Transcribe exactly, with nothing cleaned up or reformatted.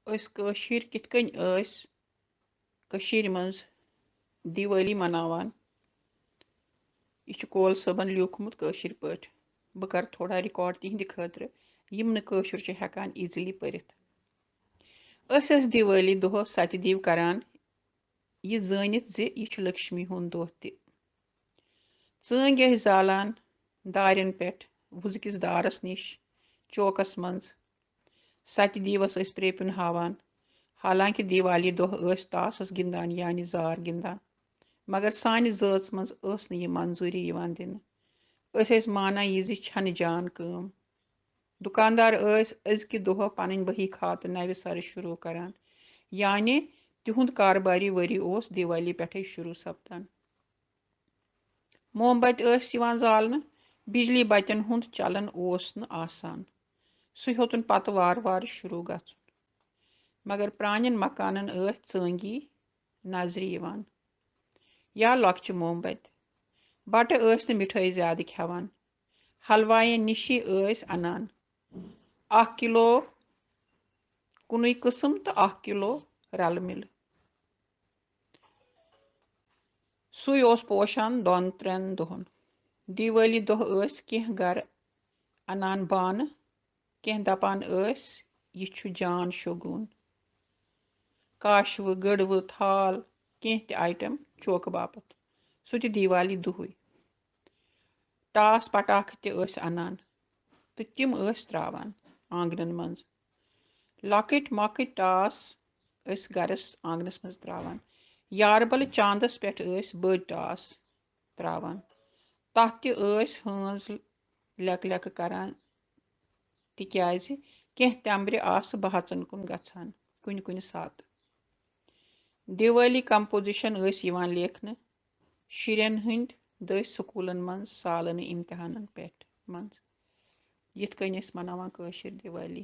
أسۍ کٲشِر کِتھ کٔنۍ ٲسۍ کٔشیٖرِ منٛز دیوالی مناوان؟ یہِ چھُ کول صٲبن لیوٗکھمُت کٲشِر پٲٹھۍ۔ بہٕ کرٕ تھوڑا record تِہنٛدِ خٲطرٕ، یِم نہٕ کٲشُر چھِ ہٮ۪کان easily پٔرِتھ۔ أسۍ ٲسۍ دیوالی دۄہ ستہِ دیو کران، یہِ زٲنِتھ زِ یہِ چھُ لکشمی ہُنٛد دۄہ تہِ۔ ژٲنٛگۍ ٲسۍ زالان دارٮ۪ن پٮ۪ٹھ، وُزٕ کِس دارس نِش، چوکس منٛز۔ ستہِ دیوس ٲسۍ پریپیُن ہاوان۔ حالانکہ دیوالی دۄہ ٲسۍ تاسس گِنٛدان، یعنی زار گِنٛدان، مگر سانہِ زٲژ منٛز ٲس نہٕ یہِ منظوٗری یِوان دِنہٕ۔ أسۍ ٲسۍ مانان یہِ زِ چھنہٕ جان کٲم۔ دُکاندار ٲسۍ أزکہِ دۄہ پنٕنۍ بہی کھاتہٕ نوِ سرٕ شروع کران، یعنی تِہُنٛد کارباری ؤری اوس دیوالی پٮ۪ٹھے شروع سپدان۔ موم بتہِ ٲسۍ یِوان زالنہٕ، بجلی بتٮ۪ن ہُنٛد چلن اوس نہٕ آسان۔ سُہ ہیوٚتُن پتہٕ وارٕ وارٕ شروع گژھُن۔ مگر پرٛانٮ۪ن مکانن ٲسۍ ژٲنٛگی نظرِ یِوان یا لۄکچہِ موم بتہِ۔ بٹہٕ ٲسۍ نہٕ مِٹھٲے زیادٕ کھٮ۪وان۔ حلواین نِشی ٲسۍ انان اکھ کِلو کُنُے قٕسم تہٕ اکھ کِلو رلہٕ مِلہٕ۔ سُے اوس پوشان دۄن ترٛٮ۪ن دۄہن۔ دیوالی دۄہ ٲسۍ کینٛہہ گرٕ انان بانہٕ، کینٛہہ دپان ٲسۍ، "یہِ چھُ جان شوگوٗن۔" کاشوٕ، گٔڑوٕ، تھال، کینٛہہ تہِ item چوکہٕ باپتھ، سُہ تہِ دیوالی دۄہٕے۔ ٹاس پٹاخہٕ تہِ ٲسۍ انان تہٕ تِم ٲسۍ تراوان آنگنن منٛز۔ لۄکٕٹۍ مۄکٕٹۍ ٹاس ٲسۍ گرس آنگنس منٛز تراوان۔ یاربل چاندس پٮ۪ٹھ ٲسۍ بٔڑۍ ٹاس تراوان۔ تتھ تہِ ٲسۍ ہٲنز لیکہٕ لیکہٕ کران، تِکیازِ کینٛہہ تٮ۪مبرِ آسہٕ بہژن کُن گژھان کُنہِ کُنہِ ساتہٕ۔ دیوالی composition ٲسۍ یِوان لیکھنہٕ شُرٮ۪ن ہٕنٛدۍ دٔسۍ سکوٗلن منٛز سالانہٕ امتحانن پٮ۪ٹھ منٛز، یِتھ کٔنۍ ٲسۍ مناوان کٲشِر دیوالی۔